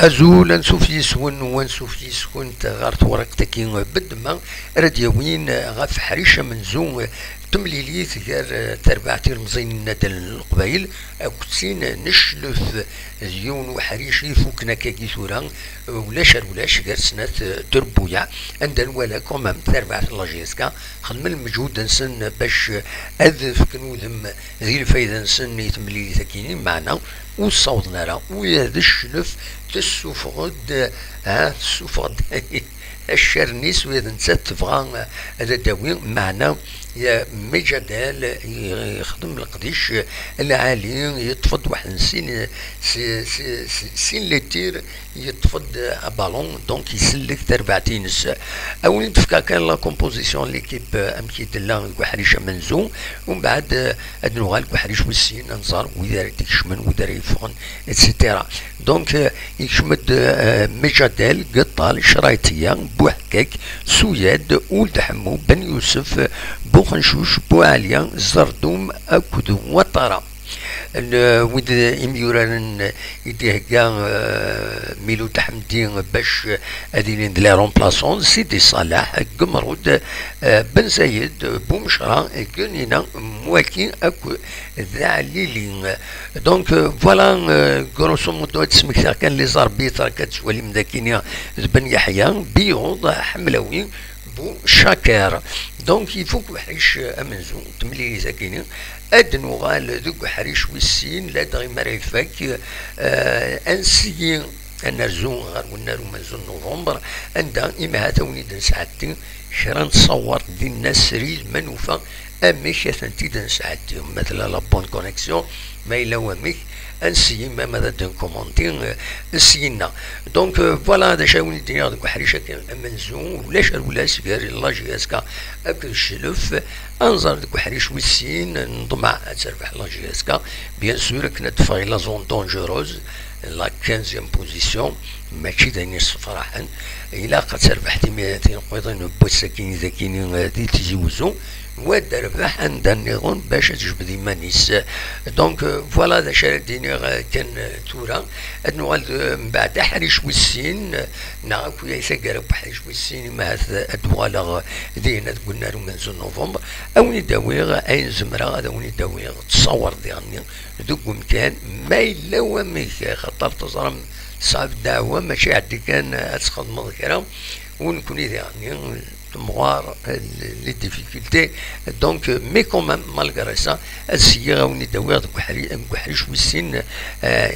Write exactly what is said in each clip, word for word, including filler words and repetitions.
Azul, ansuf yis-wen u ansuf yis-kent ɣer tewriqt-agi n Bedma ara d-yawin ɣef ḥric amenzu n temlilit gar, eh, terbaɛt ilemẓiyen n Nadal n Leqbayel akked tin n Cclef. D yiwen uḥric ifuken akkagi tura, ulac ar ulac, gar snat, eh, trebbuyaɛ, anda nwala quand même tarbaɛt n la J S K xedmen lmeǧhud-nsen bac ad fken udem di lfayda-nsen i temlilit-agi, meɛna ur ssawḍen ara. Ula d Cclef tessufeɣ-d, ha, tessufeɣ-d accaren-is, ula d nettat tebɣa ad d-tawi, meɛna ya Mejadal yexdem leqdic lɛali, yeṭṭef-d waḥed n sin, si, si, si, sin les tirs, yeṭṭef-d abalun, donc isellek tarbaɛt-ines. A wen-d-fkeɣ kan la composition n l'équipe, euh, amek i d-tella deg uḥric amenzu, umbeɛd, euh, ad nuɣal deg uḥric wis sin, ad nẓer wid ara d-ikecmen, wid ara yeffɣen, et cetera. Donc, euh, yekcem-d, euh, Mejadel, Geṭṭal, Craytiya, Buḥkak, Suyad, Uld Ḥemmu, Ben Yusef, Buxencuc, Buɛaliya, Zerdum akked Watara. N, wid imyuraren i d-ihegga, eh, Milud Ḥemdi bac ad ilin d les remplaçants, Sidi Ṣaleḥ, Gemrud, eh, Ben Zayed, Bumecra, Gunina, Mwaki akked Ɛlili. Donc, eh, voilà, eh, grosso modo, ad d-smektiɣ kan les arbitres, akka ad twalim d akini d Ben Yeḥya, Biyuḍ, Ḥemlawi, Bucakir. Donc, ifuk uḥric, eh, amenzu n temlilit-agi-ni. Ad nuɣal deg uḥric wis sin, ladɣa mi ara ifak, eh, ansi ad nerzu ɣer wennar umenzu n November, anda imi ahat ad wen-id-nesɛeddi kra n tṣawart dinna srid ma nufa amek ad tent-id-nesɛeddi. Ma tella la bonne connexion, ma yella wamek, ad nsiyi même ad d-nkumanti, eh, syin-a. Donc, euh, voilà d acu ara wen-id-iniɣ deg uḥric-agi amenzu, ulac ar ulac gar la J S K akked Cclef. Ad nẓer deg uḥric wis sin, neḍmeɛ ad terbeḥ la J S K, bien sûr, akken ad d-teffeɣ i la zone dangereuse, la quinzième position, mačči d ayen yessefraḥen. Ilaq ad terbeḥ timi-, tineqqiḍin n wass-agi, d akini, eh, di Tizi Wezzu, wa ad d-terbeḥ anda nniḍen bac ad tejbed iman-is. Donc, euh, voilà d acu ara d-iniɣ, euh, kan, euh, tura. Ad nuɣal, euh, mbeɛd aḥric wis sin, euh, neɣ akk ay taggara n uḥric wis sin, imi ahat, euh, ad d-uɣaleɣ, euh, dinna deg unnar umenzu n November. Ad wen-id-awiɣ ayen zemreɣ, ad wen-id-awiɣ ttṣawar diɣenni deg umkan, ma yella wamek, xaṭer teẓram, ṣṣɛeb ddeɛwa, mačči ɛeddi kan ad txedmeḍ kra, u nekkni diɣenni temɣar, les difficultés. Donc, mais quand même, malgré ça, ad syiɣ ad wen-id-awiɣ deg uḥri-, deg uḥric wis sin, euh,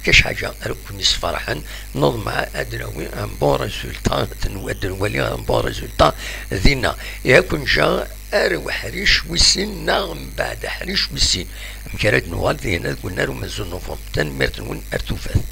kac ḥaǧa ara ken-yessefraḥen, neḍmeɛ ad d-nawi un bon résultat, ad nwali un bon résultat dinna. Et ad ken-ǧǧeɣ ar uḥric wis sin neɣ mbeɛd aḥric wis sin. Amek ara d-nuɣal dinna deg unnar umenzu n November? Tanemmirt-nwen, ar tufat.